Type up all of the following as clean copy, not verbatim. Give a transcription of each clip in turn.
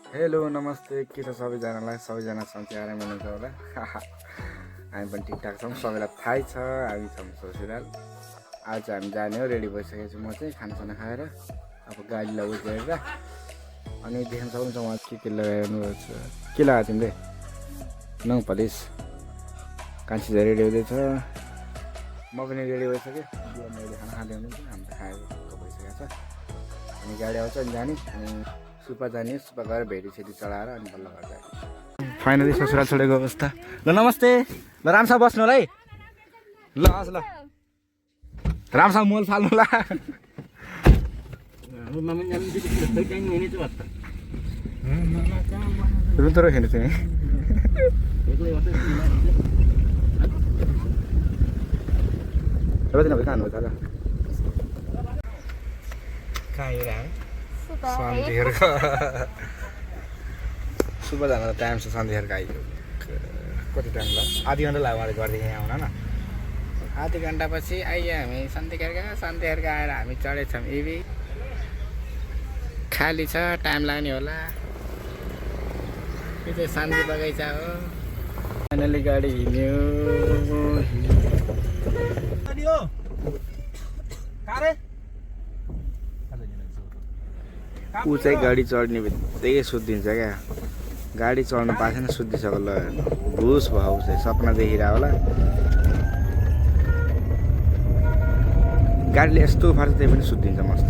hello नमस्ते के छ सबैजनालाई सबैजना सन्चै आराम हुनुहुन्छ होला हामी पनि ठिकठाक छौँ सबैलाई थाहै छ हामी छौँ ससुराल आज हामी जाने हो रेडी भइसकेको छु म चाहिँ खानासाना खाएर अब गाडीलाई उयो गरेर अनि देख्न सक्नुहुन्छ उहाँ के लगाउनु के लगाएको तिमीले नङ पलिस कान्छी चाहिँ रेडी हुँदैछ म पनि रेडी भइसकेँ मैले खाना खाँदै हुनुहुन्छ हामी त खाएर भइसकेको छ अनि गाडी आउँछ अनि जाने अनि सुपा जाने सुपा गएर भेटी चढाएर अनि बल्ल घर जाने फाइनली ससुराल छोडेको अवस्था ल नमस्ते ल राम्रोसँग बस्नु होला है ल हस् ल राम्रोसँग मोल फाल्नु होला रुन त रोकेन तिमी कहाँ हो दादा कहाँ सन्धिहरूको सुबह जान त टाइम छ सन्धिहरूको आइयो कति टाइम लाग्यो आधी घन्टा लाग्यो मलाई घरदेखि यहाँ आउन न आधी घन्टापछि आइयो हामी सन्धिहरूको आएर हामी चढेछौँ इभी खाली छ टाइम लाग्ने होला यो चाहिँ शान्ति बगैँचा हो फाइनली गाडी हिँड्यो ऊ चाहिँ गाडी चढ्ने बित्तिकै सुत्दिन्छ क्या गाडी चढ्नु पाएको छैन सुत्दिसक्यो ल भुस भयो ऊ चाहिँ सपना देखिरहेको होला गाडीले यस्तो फार्छ त्यही पनि सुत्दिन्छ मस्त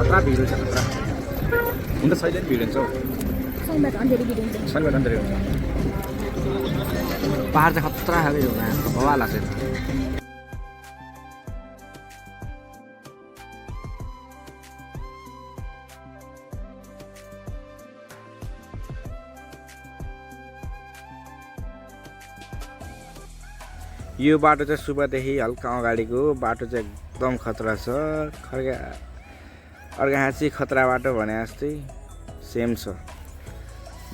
खतरा भिड छ खतरा हुन्छ सहिले भिड हुन्छ हौ शनिबार अन्धेरी हुन्छ पहाड चाहिँ खतरा खाले हो भवा लाग्छ यो बाटो चाहिँ सुबादेखि हल्का अगाडिको बाटो चाहिँ एकदम खतरा छ अर्घाँची खतरा बाटो भने जस्तै सेम छ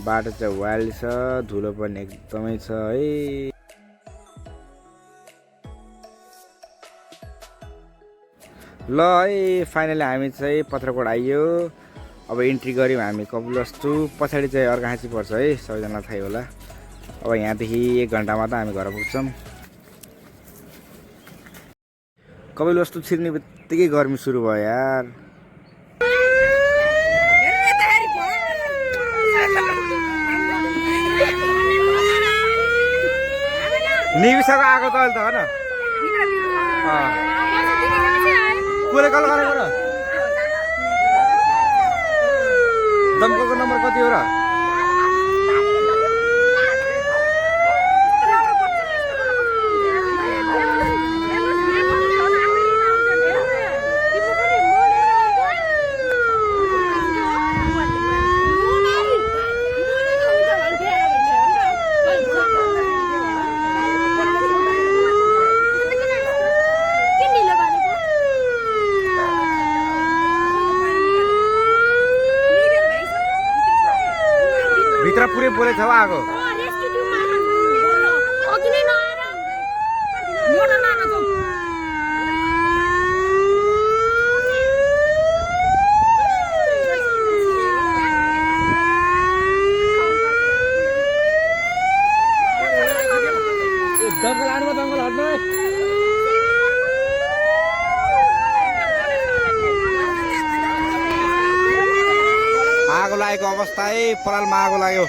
बाटो चाहिँ वाइल्ड छ धुलो पनि एकदमै छ है ल है फाइनली हामी चाहिँ पत्रकोट आइयो अब इन्ट्री गऱ्यौँ हामी कपिलवस्तु पछाडि चाहिँ अर्घाँची पर्छ है सबैजनालाई थाहै होला अब यहाँदेखि 1 घन्टामा त हामी घर पुग्छौँ कपिलवस्तु छिर्ने बित्तिकै गर्मी सुरु भयो यार निबिसको आएको त अहिले त होइन कसले कल गरेको र दमकलको नम्बर कति हो र भित्र पुरै बोले छ आगो दङ्गल हट्नु आगो लागेको अवस्था है परालमा आगो लाग्यो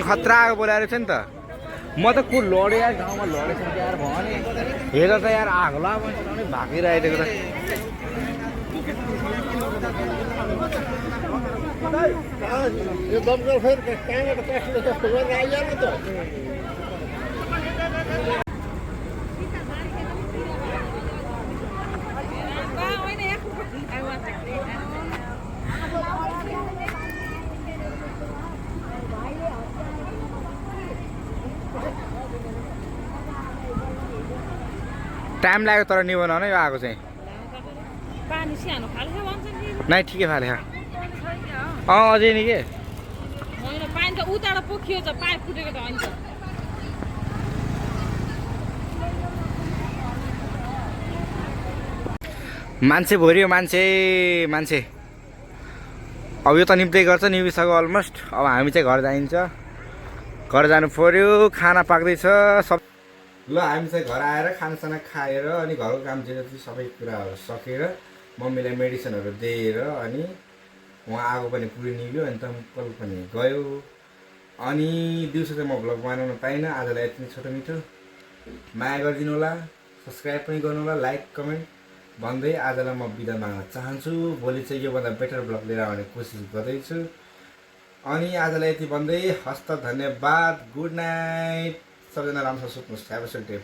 खतरा आगो बोलाएर छ नि त म त को लडे यार गाउँमा लडेछ नि यार भने हेर त यार आगो ला भने भागिरहेको त यो दमकल फेरि कहाँबाट काट्ने जस्तो गरेर आइहाल्यो त टाइम लाग्यो तर निभाउन नै आएको चाहिँ नै ठिकै फाले अझै नि के पानी त उताबाट पोखियो त पाइप फुटेको त होइन मान्छे भर्यो मान्छे अब यो त निप्दै गर्छ निभिसक्यो अलमोस्ट अब हामी चाहिँ घर जाइन्छ घर जानु पर्यो खाना पाक्दैछ सब ल हामी चाहिँ घर आएर खानासाना खाएर अनि घरको काम जे जति सबै कुराहरू सकेर मम्मीलाई मेडिसिनहरू दिएर अनि उहाँ आगो पनि पुरै निभ्यो अनि तम्कल पनि गयो अनि दिउँसो चाहिँ म भ्लग बनाउन पाइनँ आजलाई यति नै छोटो मिठो माया गरिदिनु होला सब्सक्राइब पनि गर्नु होला लाइक कमेन्ट भन्दै आजलाई म बिदा माग्न चाहन्छु भोलि चाहिँ योभन्दा बेटर भ्लग लिएर आउने कोसिस गर्दैछु अनि आजलाई यति भन्दै हस्त धन्यवाद गुड नाइट सबैजना राम्रोसँग सुत्नुहोस् ह्याभ अ गुड डे